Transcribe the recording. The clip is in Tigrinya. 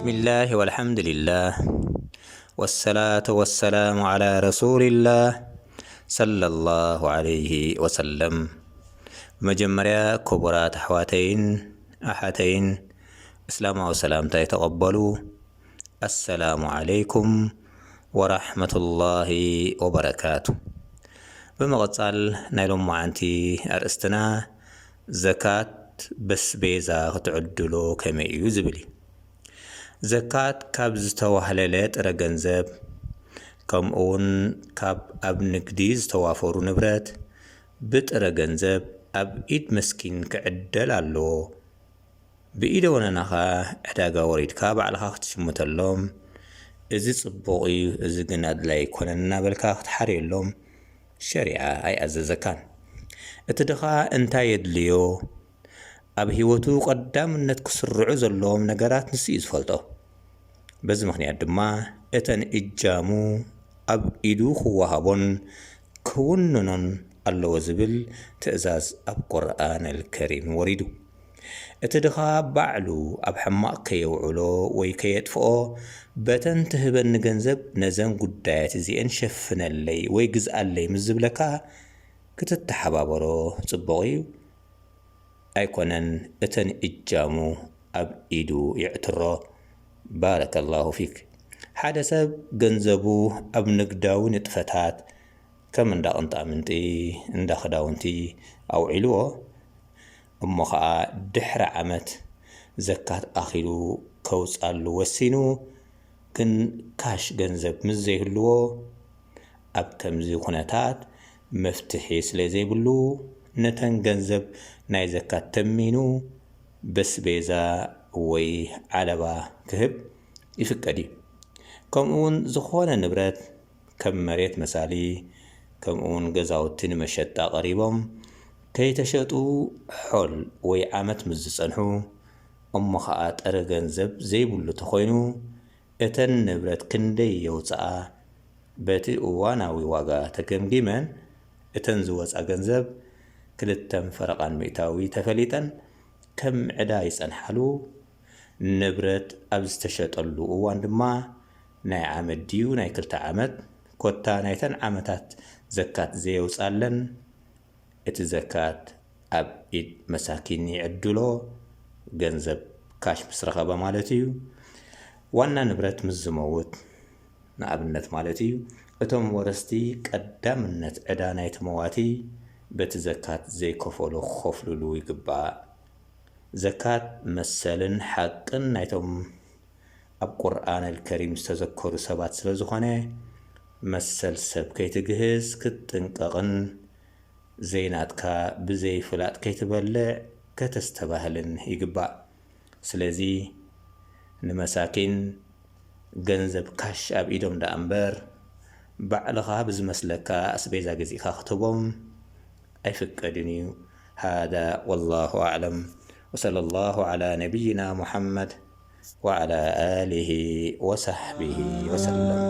ብስሚላህ ወልሓምዱሊላህ ወሰላቱ ወሰላሙ ዓላ ረሱሊላህ ሰለላሁ ዓለይሂ ወሰለም። ብመጀመርያ ክቡራት ኣሕዋተይን ኣሓተይን እስላማዊ ሰላምታይ ተቐበሉ። ኣሰላሙ ዓለይኩም ወራሕመቱላሂ ወበረካቱ። ብምቕጻል ናይ ሎማዓንቲ ኣርእስትና ዘካት በስቤዛ ክትዕድሎ ከመይ እዩ ዝብል እዩ። ዘካት ካብ ዝተዋህለለ ጥረ ገንዘብ ከምኡውን ካብ ኣብ ንግዲ ዝተዋፈሩ ንብረት ብጥረ ገንዘብ ኣብ ኢድ መስኪን ክዕደል ኣለዎ። ብኢደ ወነናኻ ዕዳጋ ወሪድካ ባዕልኻ ክትሽምተሎም፣ እዚ ጽቡቕ እዩ፣ እዚ ግን ኣድላይ ኣይኮነን እናበልካ ክትሓርየሎም ሸሪዓ ኣይኣዘዘካን። እቲ ድኻ እንታይ የድልዮ? ኣብ ህይወቱ ቀዳምነት ክስርዑ ዘለዎም ነገራት ንሱ እዩ ዝፈልጦ። በዚ ምኽንያት ድማ እተን እጃሙ ኣብ ኢዱ ክወሃቦን ክውንኖን ኣለዎ ዝብል ትእዛዝ ኣብ ቁርኣን ኣልከሪም ወሪዱ። እቲ ድኻ ባዕሉ ኣብ ሕማቕ ከየውዕሎ ወይ ከየጥፍኦ፣ በተን ትህበኒ ገንዘብ ነዘን ጉዳያት እዚኤን ሸፍነለይ ወይ ግዝኣለይ ምስ ዝብለካ ክትተሓባበሮ ጽቡቕ እዩ። ኣይኮነን እተን እጃሙ ኣብ ኢዱ ይዕትሮ። ባረከላሁ ፊክ። ሓደ ሰብ ገንዘቡ ኣብ ንግዳዊ ንጥፈታት ከም እንዳ ቅንጣምንጢ፣ እንዳ ክዳውንቲ ኣውዒልዎ፣ እሞ ኸኣ ድሕሪ ዓመት ዘካት ኣኺሉ ከውጻሉ ወሲኑ፣ ግን ካሽ ገንዘብ ምስ ዘይህልዎ፣ ኣብ ከምዚ ኩነታት መፍትሒ ስለ ዘይብሉ፣ ነተን ገንዘብ ናይ ዘካት ተሚኑ በስቤዛ ወይ ዓለባ ክህብ ይፍቀድ እዩ። ከምኡ እውን ዝኾነ ንብረት ከም መሬት መሳሊ፣ ከምኡ እውን ገዛውቲ ንመሸጣ ቀሪቦም ከይተሸጡ ሖል ወይ ዓመት ምስ ዝጸንሑ፣ እሞ ኸኣ ጥረ ገንዘብ ዘይብሉ ተኾይኑ፣ እተን ንብረት ክንደይ የውጽኣ በቲ እዋናዊ ዋጋ ተገምጊመን፣ እተን ዝወጻ ገንዘብ ክልተን ፈረቓን ሚእታዊ ተፈሊጠን ከም ዕዳ ይጸንሓሉ። ንብረት ኣብ ዝተሸጠሉ እዋን ድማ ናይ ዓመት ድዩ ናይ ክልተ ዓመት፣ ኮታ ናይተን ዓመታት ዘካት ዘየውጻለን፣ እቲ ዘካት ኣብ ኢድ መሳኪን ይዕድሎ፣ ገንዘብ ካሽ ምስ ረኸበ ማለት እዩ። ዋና ንብረት ምስ ዝመውት፣ ንኣብነት ማለት እዩ፣ እቶም ወረስቲ ቀዳምነት ዕዳ ናይቲ መዋቲ በቲ ዘካት ዘይከፈሎ ክኸፍሉሉ ይግባእ። ዘካት መሰልን ሓቅን ናይቶም ኣብ ቁርኣን ኣልከሪም ዝተዘከሩ ሰባት ስለ ዝኾነ፣ መሰል ሰብ ከይትግህስ ክትጥንቀቕን ዘይናትካ ብዘይ ፍላጥ ከይትበልዕ ከተስተባህልን ይግባእ። ስለዚ ንመሳኪን ገንዘብ ካሽ ኣብ ኢዶም ደኣ እምበር፣ ባዕልኻ ብዝመስለካ ኣስቤዛ ገዚእካ ክትህቦም ኣይፍቀድን እዩ። ሃዳ ወላሁ ኣዕለም። ወሰለላሁ ዓላ ነቢይና ሙሓመድ ወዓላ ኣሊሂ ወሳሕቢሂ ወሰለም።